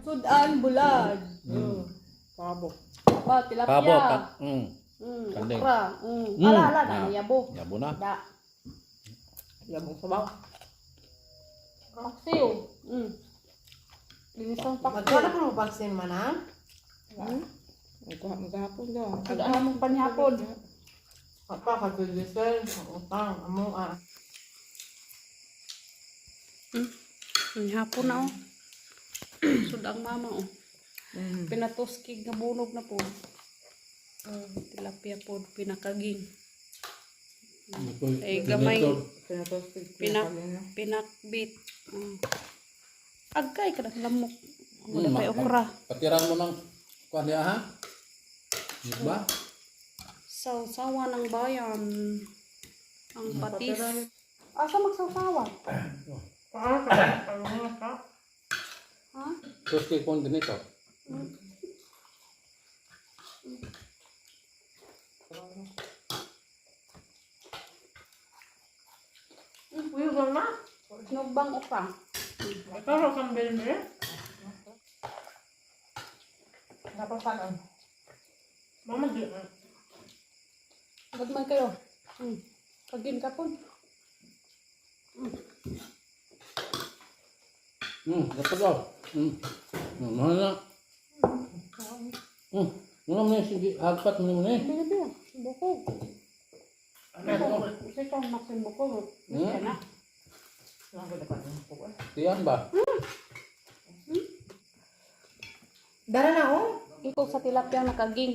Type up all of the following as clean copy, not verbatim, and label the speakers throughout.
Speaker 1: Sudan, bulad.
Speaker 2: Pabo.
Speaker 1: Ba, tilapia.
Speaker 3: Pabo. Kanding.
Speaker 1: Okra. Ala, ala, na,
Speaker 3: Ah.
Speaker 1: yabo.
Speaker 3: Yabo na.
Speaker 1: Da.
Speaker 2: Yabong sabaw.
Speaker 1: Paksiw. Ginisang paksiw.
Speaker 4: Magkano po mapagsin man ha?
Speaker 2: Nagkuha maghapon daw.
Speaker 1: Ano mong panihapon?
Speaker 4: Apa ka to Giselle, utang amo ah.
Speaker 1: Panihapon na oh. Sudang mama oh. Pinatuskig nga bunog na po. Tilapia po, pinakaging. Ay, gamay.
Speaker 2: Pinatostig.
Speaker 1: Pinakbit. Agkay ka na lamok. Wala pa okra.
Speaker 3: Patiran mo ng kuan niya ha? Di ba?
Speaker 1: Sausawa ng bayan. Ang patis. Asa magsawsawa?
Speaker 4: Paano ka? Ano ka?
Speaker 1: Ha?
Speaker 3: Suski kung ganito.
Speaker 4: Uy, gama.
Speaker 1: Nugbang okra.
Speaker 4: Pero kang bilmi.
Speaker 2: Dapat kanon.
Speaker 4: Mama di.
Speaker 1: Gagmay kayo. Kagin ka po.
Speaker 3: Dapat daw. Mahal na. Muna mo na yung sige, hagpat mo na eh.
Speaker 1: Bili bili. Bukog. Kasi ito ang maxim bukog. Gusto na.
Speaker 3: Tiyan ba?
Speaker 4: Dara na oh.
Speaker 1: Ikaw sa tilapia nakaging.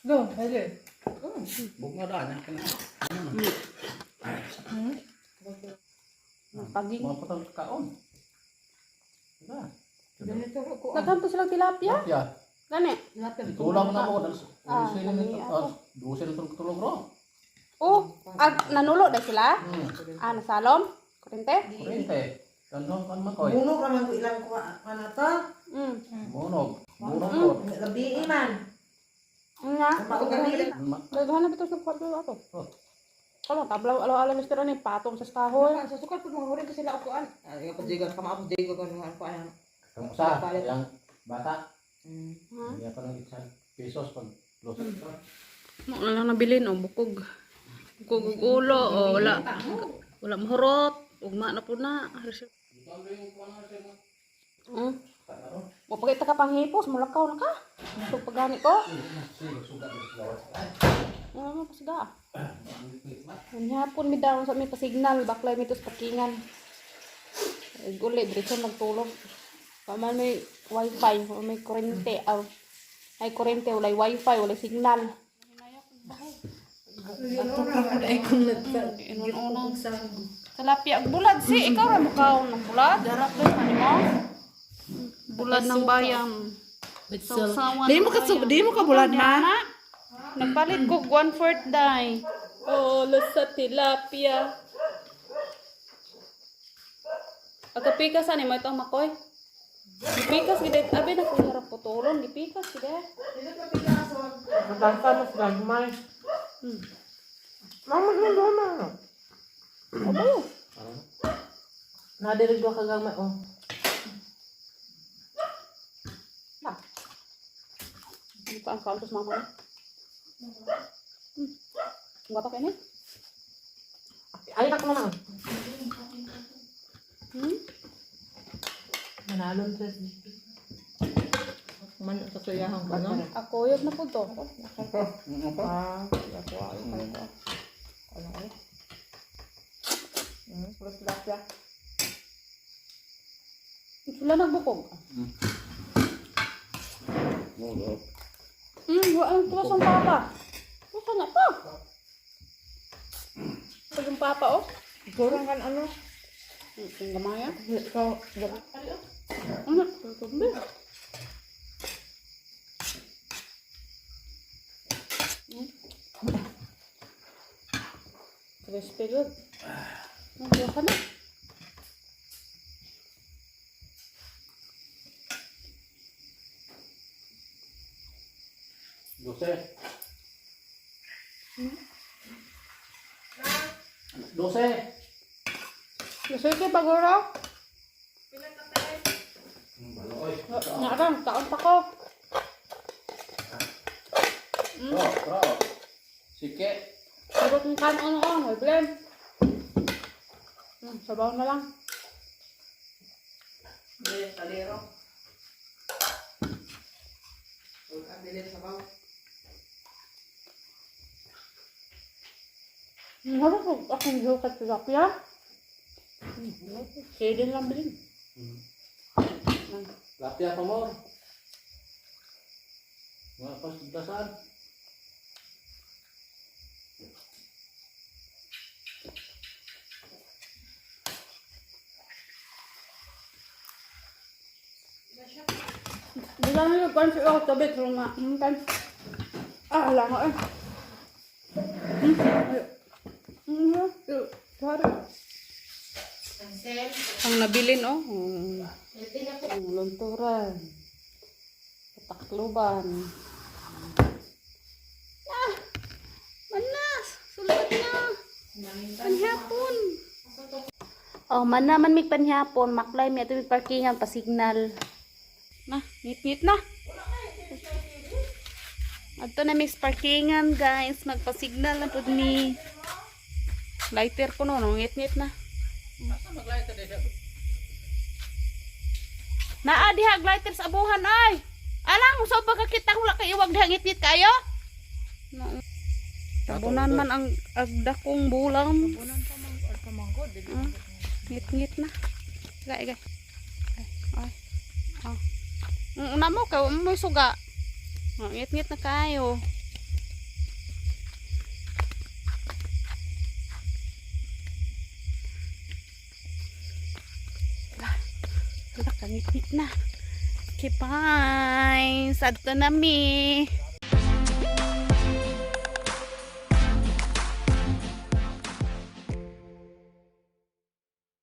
Speaker 2: Do, pwede.
Speaker 3: Bugma daan yan.
Speaker 1: Nakaging.
Speaker 3: Mga patang kaon. Diba?
Speaker 2: Ganito ko.
Speaker 1: Naghanto silang tilapia?
Speaker 3: Ya,
Speaker 1: Gani.
Speaker 3: tulang na ako.
Speaker 1: Ah,
Speaker 3: Dusin na
Speaker 1: kami ako.
Speaker 3: dusin na itong tulog ro.
Speaker 1: Oh, ag nanulo dahil sila? Ah, nasalom? Kurente?
Speaker 3: Kurente. Kandong kan makoy.
Speaker 4: Bunog raman ko ilang kuha kanata.
Speaker 3: Bunog. Bunog ko.
Speaker 4: Gabi man.
Speaker 1: Nga.
Speaker 4: Pag-gabi.
Speaker 1: Daghan na bitaw sa kwarto ato.
Speaker 3: Oh.
Speaker 1: Kalo tablaw alo-alo mister ani patong sa kahoy.
Speaker 2: Sa sukal pud mga hurin kasi sila upuan. Ay, ako jiga ka maabot jiga ko nung ano.
Speaker 3: Kang usa, yang bata.
Speaker 1: Ha?
Speaker 3: Hindi ako ng 8 pesos pag lusot.
Speaker 1: Mo na lang nabilin oh bukog. Bukog ug ulo oh wala. Wala mahurot. Ugma na po na. Wa pa kita ka panghipos, mulakaw na ka. So pagani ko. Ano mo pasga? Hapon mi down sa mi pasignal baklay mi tos parkingan. Ay, Uli diretso magtulog. Paman may wifi, wa may kurente aw. Ay kurente walay wifi, walay signal.
Speaker 4: Ay kung nagsa.
Speaker 1: Inon-unon. Tilapia ug bulad si ikaw ra mukaon ng bulad. Darap ani mo. Bulad ng bayan. Sausawan
Speaker 4: Di mo ka
Speaker 1: ng bayan.
Speaker 4: di mo ka bulad ma.
Speaker 1: Nagpalit ko 1/4 day. Oh, sa tilapia. Agkapikas ani mo ito makoy. Gipikas gid abi na kung harap putulon gipikas gid.
Speaker 4: Matansa mas gagmay. Mama no mama.
Speaker 1: Abo.
Speaker 4: Nadirig ka gagmay oh.
Speaker 1: Na. Ano pa ang kauntos mama? Ang pa kayo
Speaker 4: Ay nak naman. Manalon sa
Speaker 2: Man sa suyahang ko no.
Speaker 1: Ako yun na po to.
Speaker 2: Ah, ako ay ko. Ano ano? Plus tilapia.
Speaker 1: Sila nagbukog.
Speaker 3: Bunog.
Speaker 1: Wala ang tuwas ang papa. Tuwas na pa. Pag yung papa oh.
Speaker 2: Kurang kan ano?
Speaker 1: Yung gamaya.
Speaker 2: Ikaw,
Speaker 1: Ano? Tumbi. Crispy good. Ano ka na?
Speaker 3: Dose. Dose.
Speaker 1: Gusto ko paguro?
Speaker 3: Oy.
Speaker 1: Naarang, taon pa ko.
Speaker 3: Pro, pro. Sige.
Speaker 1: Sagot ng kanon ko, may blend. Sabaw na lang.
Speaker 2: Dili kalero. Ang dili sa baw.
Speaker 1: Harap ko akong hukat sa tilapia. Silin lang bilin.
Speaker 3: Lapia pa mo. Mga pasdasan.
Speaker 1: Di lang yung kwan siya ako tabi. Pero nga, kan. Ah, ala nga eh. Ay. Sorry.
Speaker 4: Ansel.
Speaker 1: Ang nabilin, oh.
Speaker 4: Healthy na po.
Speaker 1: Ang lunturan. Takluban. Ah! Manas! Sulod na! Panhapon! Oh, man naman mig panhapon. Maklay mi ato mig parkingan pa signal. Na, ngit-ngit na. Adto na mig parkingan, guys. Magpa-signal na pud mi. Lighter ko no, no, ngit-ngit na.
Speaker 3: Asa maglighter di siya?
Speaker 1: Naa diha lighter sa abuhan ay. Alang usaw pa ka kita wala kay iwag diha ngit-ngit kayo. No. Tabunan man ang agdakong bulam.
Speaker 4: Tabunan pa man or pamanggod. Dili.
Speaker 1: Ngit-ngit na. Gay gay. Ay, ay. Oh. Una mo kay mo suga. Oh, ngit-ngit na kayo. Wala ka, ngit-ngit na. Okay, bye. Sad to na mi.